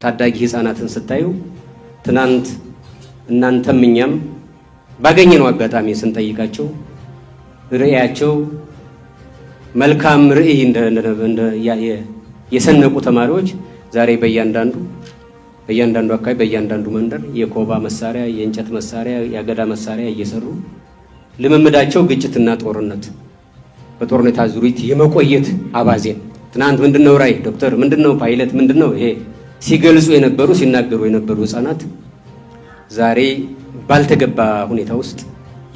ታዳጊ ህፃናትን ስታዩ ትናንት እናንተም እኛም ባገኘነው አጋጣሚ ስንጠይቃቸው ርዕያቸው መልካም ርዕይ የሰነቁ ተማሪዎች ዛሬ በእያንዳንዱ አካባቢ፣ በእያንዳንዱ መንደር የኮባ መሳሪያ፣ የእንጨት መሳሪያ፣ የአገዳ መሳሪያ እየሰሩ ልምምዳቸው ግጭትና ጦርነት፣ በጦርነት አዙሪት የመቆየት አባዜን ትናንት ምንድነው ራዕይ፣ ዶክተር ምንድነው፣ ፓይለት ምንድነው ይሄ ሲገልጹ የነበሩ፣ ሲናገሩ የነበሩ ህፃናት ዛሬ ባልተገባ ሁኔታ ውስጥ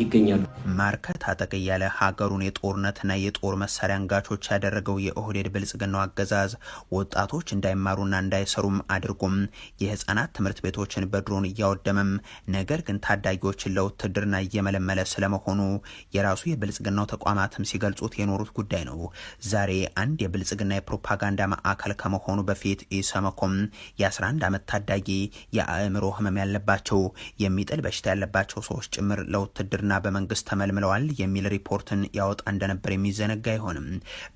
ይገኛሉ። ማርከ ታጠቅ እያለ ሀገሩን የጦርነትና የጦር መሳሪያ አንጋቾች ያደረገው የኦህዴድ ብልጽግናው አገዛዝ ወጣቶች እንዳይማሩና እንዳይሰሩም አድርጎም የህፃናት ትምህርት ቤቶችን በድሮን እያወደመም ነገር ግን ታዳጊዎችን ለውትድርና እየመለመለ ስለመሆኑ የራሱ የብልጽግናው ተቋማትም ሲገልጹት የኖሩት ጉዳይ ነው። ዛሬ አንድ የብልጽግና የፕሮፓጋንዳ ማዕከል ከመሆኑ በፊት ኢሰመኮም የ11 ዓመት ታዳጊ፣ የአእምሮ ህመም ያለባቸው፣ የሚጥል በሽታ ያለባቸው ሰዎች ጭምር ለውትድርና በመንግስት ተመልምለዋል የሚል ሪፖርትን ያወጣ እንደነበር የሚዘነጋ አይሆንም።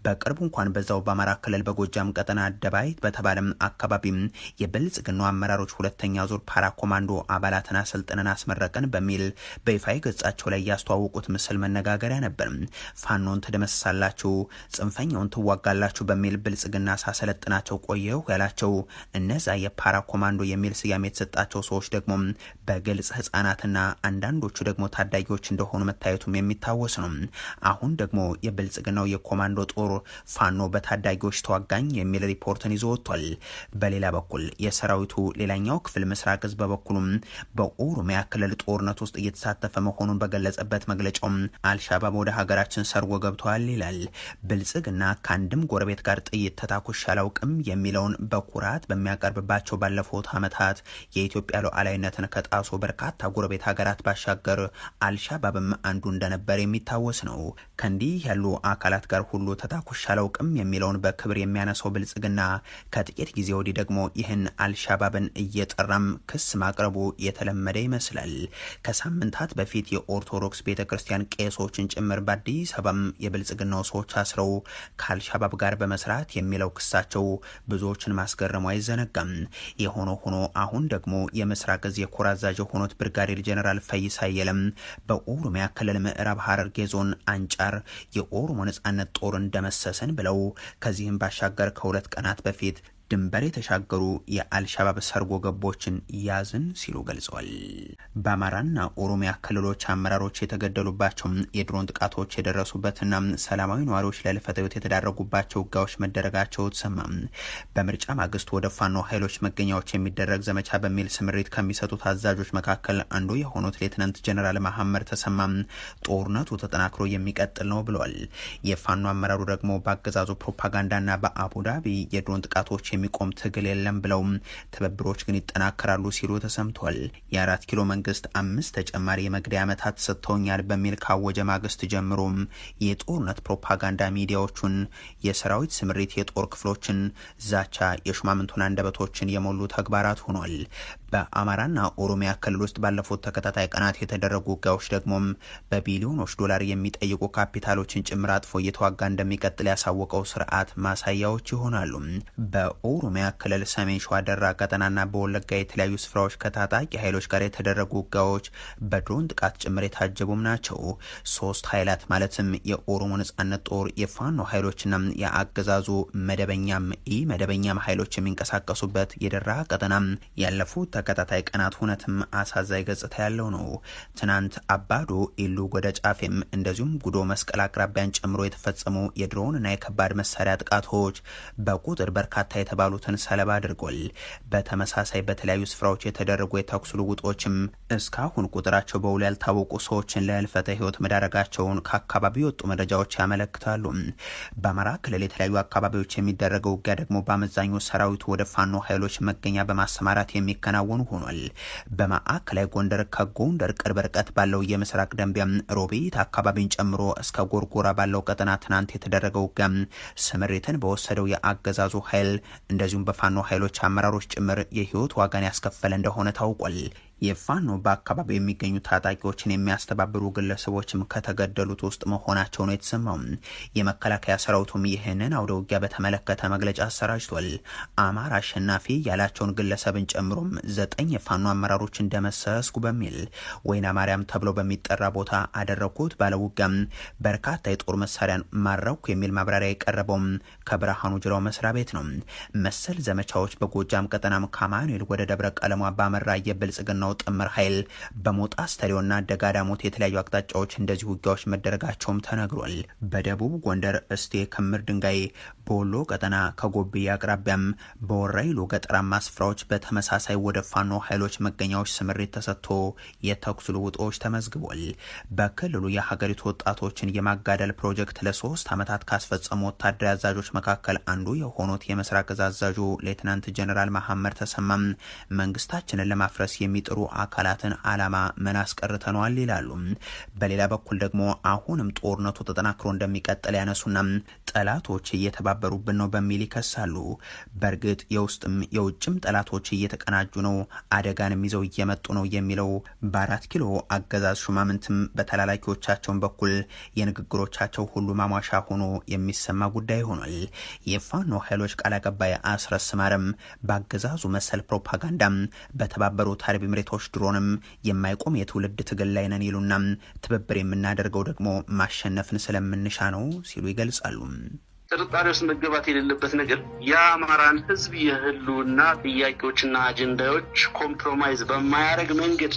በቅርቡ እንኳን በዛው በአማራ ክልል በጎጃም ቀጠና አደባይ በተባለም አካባቢም የብልጽግናው አመራሮች ሁለተኛ ዙር ፓራ ኮማንዶ አባላትን አሰልጥነን አስመረቅን በሚል በይፋዊ ገጻቸው ላይ ያስተዋወቁት ምስል መነጋገሪያ ነበር። ፋኖን ትደመስሳላችሁ፣ ጽንፈኛውን ትዋጋላችሁ በሚል ብልጽግና ሳሰለጥናቸው ቆየሁ ያላቸው እነዛ የፓራ ኮማንዶ የሚል ስያሜ የተሰጣቸው ሰዎች ደግሞ በግልጽ ህጻናትና አንዳንዶቹ ደግሞ ታዳጊዎች እንደሆኑ መታየቱም የሚታወስ ነው። አሁን ደግሞ የብልጽግናው የኮማንዶ ጦር ፋኖ በታዳጊዎች ተዋጋኝ የሚል ሪፖርትን ይዞ ወጥቷል። በሌላ በኩል የሰራዊቱ ሌላኛው ክፍል ምስራቅ እዝ በበኩሉም በኦሮሚያ ክልል ጦርነት ውስጥ እየተሳተፈ መሆኑን በገለጸበት መግለጫውም አልሻባብ ወደ ሀገራችን ሰርጎ ገብተዋል ይላል። ብልጽግና ከአንድም ጎረቤት ጋር ጥይት ተታኩሼ አላውቅም የሚለውን በኩራት በሚያቀርብባቸው ባለፉት ዓመታት የኢትዮጵያ ሉዓላዊነትን ከጣሱ በርካታ ጎረቤት ሀገራት ባሻገር አልሻባብም አንዱ እንደነበር የሚታወስ ነው። ከእንዲህ ያሉ አካላት ጋር ሁሉ ተታኩሼ አላውቅም የሚለውን በክብር የሚያነሳው ብልጽግና ከጥቂት ጊዜ ወዲህ ደግሞ ይህን አልሻባብን እየጠራም ክስ ማቅረቡ የተለመደ ይመስላል። ከሳምንታት በፊት የኦርቶዶክስ ቤተ ክርስቲያን ቄሶችን ጭምር በአዲስ አበባም የብልጽግናው ሰዎች አስረው ከአልሻባብ ጋር በመስራት የሚለው ክሳቸው ብዙዎችን ማስገረሙ አይዘነጋም። የሆነ ሆኖ አሁን ደግሞ የምስራቅ እዝ የኮር አዛዥ የሆኑት ብርጋዴር ጀነራል ፈይሳ አየለም በኦሮሚያ ክልል ምዕራብ ሐረርጌ ዞን አንጫር የኦሮሞ ነጻነት ጦርን ደመሰስን ብለው ከዚህም ባሻገር ከ2 ቀናት በፊት ድንበር የተሻገሩ የአልሻባብ ሰርጎ ገቦችን ያዝን ሲሉ ገልጸዋል። በአማራና ኦሮሚያ ክልሎች አመራሮች የተገደሉባቸው፣ የድሮን ጥቃቶች የደረሱበትና ሰላማዊ ነዋሪዎች ለህልፈተ ህይወት የተዳረጉባቸው ውጊያዎች መደረጋቸው ተሰማ። በምርጫ ማግስት ወደ ፋኖ ኃይሎች መገኛዎች የሚደረግ ዘመቻ በሚል ስምሪት ከሚሰጡት አዛዦች መካከል አንዱ የሆኑት ሌትናንት ጀነራል መሐመድ ተሰማ ጦርነቱ ተጠናክሮ የሚቀጥል ነው ብለዋል። የፋኖ አመራሩ ደግሞ በአገዛዙ ፕሮፓጋንዳና በአቡዳቢ የድሮን ጥቃቶች የሚቆም ትግል የለም ብለው ትብብሮች ግን ይጠናከራሉ ሲሉ ተሰምቷል። የ4 ኪሎ መንግስት 5 ተጨማሪ የመግደያ ዓመታት ሰጥተውኛል በሚል ካወጀ ማግስት ጀምሮም የጦርነት ፕሮፓጋንዳ ሚዲያዎቹን፣ የሰራዊት ስምሪት፣ የጦር ክፍሎችን፣ ዛቻ፣ የሹማምንቱን አንደበቶችን የሞሉ ተግባራት ሆኗል። በአማራና ኦሮሚያ ክልል ውስጥ ባለፉት ተከታታይ ቀናት የተደረጉ ውጊያዎች ደግሞም በቢሊዮኖች ዶላር የሚጠይቁ ካፒታሎችን ጭምር አጥፎ እየተዋጋ እንደሚቀጥል ያሳወቀው ስርዓት ማሳያዎች ይሆናሉ። በኦሮሚያ ክልል ሰሜን ሸዋ ደራ ቀጠናና በወለጋ የተለያዩ ስፍራዎች ከታጣቂ ኃይሎች ጋር የተደረጉ ውጊያዎች በድሮን ጥቃት ጭምር የታጀቡም ናቸው። 3 ኃይላት ማለትም የኦሮሞ ነጻነት ጦር፣ የፋኖ ኃይሎችና የአገዛዙ መደበኛም ኢ መደበኛም ኃይሎች የሚንቀሳቀሱበት የደራ ቀጠና ያለፉት ተከታታይ ቀናት ሁነትም አሳዛኝ ገጽታ ያለው ነው። ትናንት አባዶ ኢሉ ጎደ ጫፌም እንደዚሁም ጉዶ መስቀል አቅራቢያን ጨምሮ የተፈጸሙ የድሮንና የከባድ መሳሪያ ጥቃቶች በቁጥር በርካታ የተባሉትን ሰለባ አድርጓል። በተመሳሳይ በተለያዩ ስፍራዎች የተደረጉ የተኩስ ልውውጦችም እስካሁን ቁጥራቸው በውል ያልታወቁ ሰዎችን ለህልፈተ ህይወት መዳረጋቸውን ከአካባቢው የወጡ መረጃዎች ያመለክታሉ። በአማራ ክልል የተለያዩ አካባቢዎች የሚደረገው ውጊያ ደግሞ በአመዛኙ ሰራዊቱ ወደ ፋኖ ኃይሎች መገኛ በማሰማራት የሚከናወኑ ሆኗል። በማዕከላዊ ጎንደር ከጎንደር ቅርብ ርቀት ባለው የምስራቅ ደንቢያ ሮቢት አካባቢን ጨምሮ እስከ ጎርጎራ ባለው ቀጠና ትናንት የተደረገው ውጊያ ስምሪትን በወሰደው የአገዛዙ ኃይል እንደዚሁም በፋኖ ኃይሎች አመራሮች ጭምር የህይወት ዋጋን ያስከፈለ እንደሆነ ታውቋል። የፋኖ በአካባቢው የሚገኙ ታጣቂዎችን የሚያስተባብሩ ግለሰቦችም ከተገደሉት ውስጥ መሆናቸው ነው የተሰማው። የመከላከያ ሰራዊቱም ይህንን አውደ ውጊያ በተመለከተ መግለጫ አሰራጭቷል። አማራ አሸናፊ ያላቸውን ግለሰብን ጨምሮም 9 የፋኖ አመራሮች እንደመሰስኩ በሚል ወይና ማርያም ተብሎ በሚጠራ ቦታ አደረኩት ባለውጊያም በርካታ የጦር መሳሪያን ማረኩ የሚል ማብራሪያ የቀረበውም ከብርሃኑ ጁላው መስሪያ ቤት ነው። መሰል ዘመቻዎች በጎጃም ቀጠናም ከአማኑኤል ወደ ደብረ ቀለሟ ባመራ የብልጽግናው ጥምር ኃይል በሞጣ አስተሪዮና ደጋዳሞት የተለያዩ አቅጣጫዎች እንደዚህ ውጊያዎች መደረጋቸውም ተነግሯል። በደቡብ ጎንደር እስቴ ክምር ድንጋይ፣ በወሎ ቀጠና ከጎብዬ አቅራቢያም በወራይሉ ገጠራማ ስፍራዎች በተመሳሳይ ወደ ፋኖ ኃይሎች መገኛዎች ስምሪት ተሰጥቶ የተኩስ ልውጦች ተመዝግቧል። በክልሉ የሀገሪቱ ወጣቶችን የማጋደል ፕሮጀክት ለ3 ዓመታት ካስፈጸሙ ወታደራዊ አዛዦች መካከል አንዱ የሆኑት የምስራቅ እዝ አዛዡ ሌትናንት ጀነራል መሐመድ ተሰማም መንግስታችንን ለማፍረስ የሚጥሩ አካላትን ዓላማ ምን አስቀርተነዋል ይላሉ። በሌላ በኩል ደግሞ አሁንም ጦርነቱ ተጠናክሮ እንደሚቀጥል ያነሱና ጠላቶች እየተባበሩብን ነው በሚል ይከሳሉ። በእርግጥ የውስጥም የውጭም ጠላቶች እየተቀናጁ ነው፣ አደጋንም ይዘው እየመጡ ነው የሚለው በ4 ኪሎ አገዛዝ ሹማምንትም በተላላኪዎቻቸው በኩል የንግግሮቻቸው ሁሉ ማሟሻ ሆኖ የሚሰማ ጉዳይ ሆኗል። የፋኖ ኃይሎች ቃል አቀባይ አስረስ ማረም በአገዛዙ መሰል ፕሮፓጋንዳም በተባበሩት አረብ ኤሚሬቶች ድሮንም የማይቆም የትውልድ ትግል ላይ ነን ይሉና ትብብር የምናደርገው ደግሞ ማሸነፍን ስለምንሻ ነው ሲሉ ይገልጻሉ። ጥርጣሬ ውስጥ መገባት የሌለበት ነገር የአማራን ሕዝብ የህልውና ጥያቄዎችና አጀንዳዎች compromise በማያደርግ መንገድ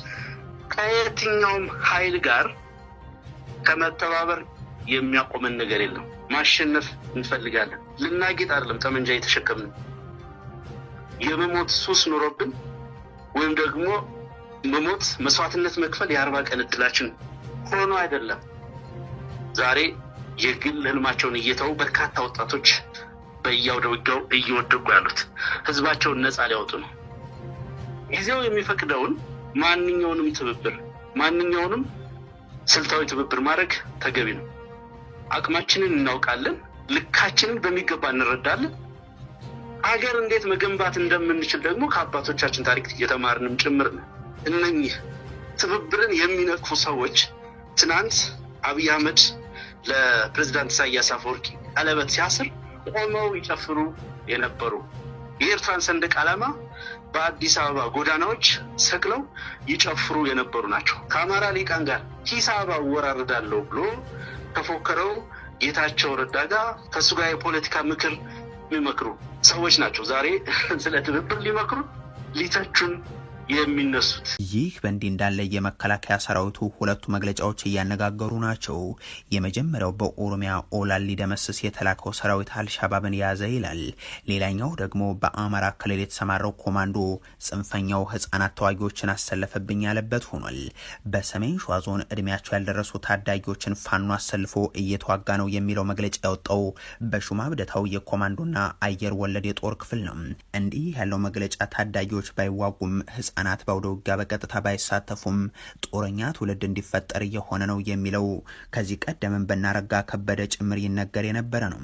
ከየትኛውም ኃይል ጋር ከመተባበር የሚያቆመን ነገር የለም። ማሸነፍ እንፈልጋለን። ልናጌጥ አይደለም ጠመንጃ የተሸከምን። የመሞት ሱስ ኖሮብን ወይም ደግሞ መሞት መስዋዕትነት መክፈል የ40 ቀን እድላችን ሆኖ አይደለም። ዛሬ የግል ህልማቸውን እየተው በርካታ ወጣቶች በየአውደ ውጊያው እየወደቁ ያሉት ህዝባቸውን ነፃ ሊያወጡ ነው። ጊዜው የሚፈቅደውን ማንኛውንም ትብብር ማንኛውንም ስልታዊ ትብብር ማድረግ ተገቢ ነው። አቅማችንን እናውቃለን፣ ልካችንን በሚገባ እንረዳለን። ሀገር እንዴት መገንባት እንደምንችል ደግሞ ከአባቶቻችን ታሪክ እየተማርንም ጭምር ነው። እነኚህ ትብብርን የሚነቅፉ ሰዎች ትናንት አብይ አህመድ ለፕሬዝዳንት ኢሳያስ አፈወርቂ ቀለበት ሲያስር ቆመው ይጨፍሩ የነበሩ፣ የኤርትራን ሰንደቅ ዓላማ በአዲስ አበባ ጎዳናዎች ሰቅለው ይጨፍሩ የነበሩ ናቸው። ከአማራ ሊቃን ጋር ሂሳብ አወራርዳለሁ ብሎ ከፎከረው ጌታቸው ረዳ ጋር ከእሱ ጋር የፖለቲካ ምክር የሚመክሩ ሰዎች ናቸው ዛሬ ስለ ትብብር ሊመክሩ ሊተቹን የሚነሱት። ይህ በእንዲህ እንዳለ የመከላከያ ሰራዊቱ ሁለቱ መግለጫዎች እያነጋገሩ ናቸው። የመጀመሪያው በኦሮሚያ ኦላን ሊደመስስ የተላከው ሰራዊት አልሻባብን ያዘ ይላል። ሌላኛው ደግሞ በአማራ ክልል የተሰማራው ኮማንዶ ጽንፈኛው ህጻናት ተዋጊዎችን አሰለፈብኝ ያለበት ሆኗል። በሰሜን ሸዋ ዞን እድሜያቸው ያልደረሱ ታዳጊዎችን ፋኖ አሰልፎ እየተዋጋ ነው የሚለው መግለጫ ያወጣው በሹማ ብደታው የኮማንዶና አየር ወለድ የጦር ክፍል ነው። እንዲህ ያለው መግለጫ ታዳጊዎች ባይዋጉም፣ ህጻናት በአውደ ውጊያ በቀጥታ ባይሳተፉም ጦረኛ ትውልድ እንዲፈጠር እየሆነ ነው የሚለው ከዚህ ቀደምም በናረጋ ከበደ ጭምር ይነገር የነበረ ነው።